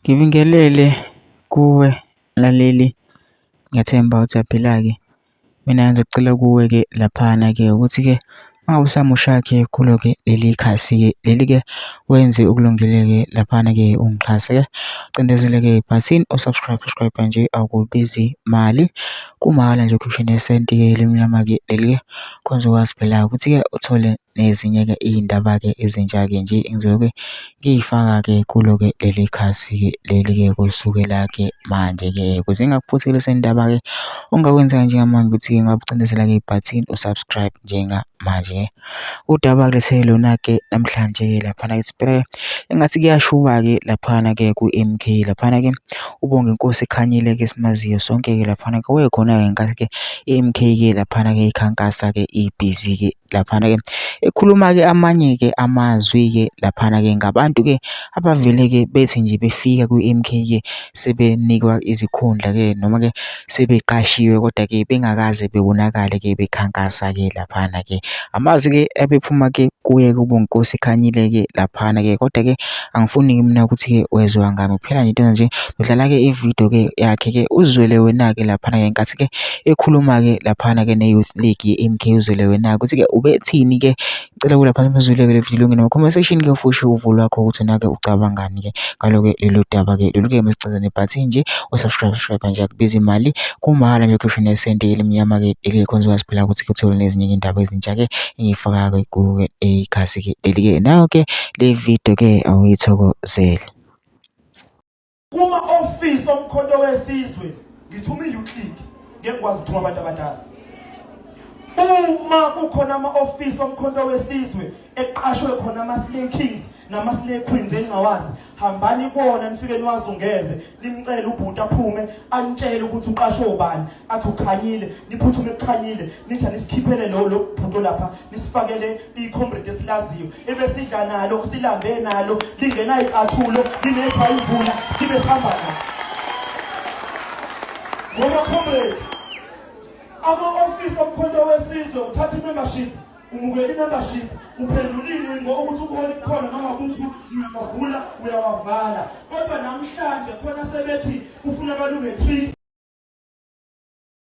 Ngibingelele kuwe mlaleli, ngiyathemba ukuthi uyaphila-ke. Mina ngizocela kuwe-ke laphana-ke ukuthi-ke uma ngabe usamusha-ke kulo-ke leli khasi-ke leli-ke wenze okulungile-ke laphana-ke ungixhase-ke ucindezele-ke ibhathini u-subscribe, subscribe nje akubizi mali kumahhala nje ukhishwe nesenti-ke elimnyama-ke leli-ke khona uzokwazi phela ukuthi-ke uthole nezinye-ke iy'ndaba-ke ezintsha-ke nje engizobe ngiy'faka-ke kulo-ke leli khasi-ke leli-ke kusukela-ke manje-ke ukuze ingakuphuthi lezi ndaba-ke ongakwenza njengamanje ukuthi-ke ngabe ucindezela-ke ibhathini u-subscribe njengamanje-ke. Udaba kulethe lona-ke namhlanje-ke laphana-ke phela engathi kuyashuba-ke laphana-ke ku-M_K laphana-ke uBonginkosi Khanyile-ke esimaziyo sonke-ke laphana-ke wayekhona-ke ngenkathi-ke i-M_K-ke laphana-ke ikhankasa-ke ibhizi-ke laphana-ke ekhuluma-ke amanye-ke amazwi-ke laphana-ke ngabantu-ke abavele-ke bethi nje befika kwi-M_K-ke sebenikwa izikhundla-ke noma-ke sebeqashiwe kodwa-ke bengakaze bebonakale-ke bekhankasa-ke laphana-ke. Amazwi-ke abephuma-ke kuye kuBonginkosi Khanyile-ke laphana-ke kodwa-ke angifuni-ke mina ukuthi-ke wezwa ngami kuphela nje into nje udlala-ke ividiyo-ke yakhe-ke uzwele wena-ke laphana-ke ngenkathi-ke ekhuluma-ke laphana-ke ne-Youth League ye-M_K uzwele wena-ke ukuthi-ke ubethini-ke. Ngicela kulapha phezulu-ke le video ungene kuma-comment section-ke futhi uvo lwakho ukuthi wena-ke ucabangani-ke ngalo-ke lolu daba-ke lolu-ke masicindezele ibhathini nje u-subscribe subscribe nje akubizi imali kumahhala nje ukhishwe nesenti elimnyama-ke leli khona uzokwazi phela ukuthi uthole nezinye iy'ndaba ezintsha-ke engiy'faka-ke kuke ikhasi-ke leli-ke nayo-ke le video-ke awuyithokozele. Kuma-ofisi oMkhonto weSizwe ngithuma i-youth league, ngeke ngikwazi ukuthuma abantu abadala. Uma kukhona ama-ofisi oMkhonto weSizwe eqashwe khona ama-slay kings nama-slay queens engingawazi, hambani kuwona nifike niwazungeze, nimcele ubhuti aphume anitshele ukuthi uqashwe ubani, athi ukhanyile, niphuthume kukhanyile, nithi anisikhiphele lo lo bhuti olapha, nisifakele i-comrade esilaziyo ebesidla nalo, silambe nalo, lingenayicathulo, linethwa imvula, sibe sihamba nalo. Ngoba comrade, ama-ofisi oMkhonto weSizwe uthatha i-membership, umukela i-membership, uphendula iy'ngcingo ukuthi ubuholi kukhona noma bukho, uyawavula, uyawavala. Kodwa namhlanje khona sebethi kufunakala u-matric.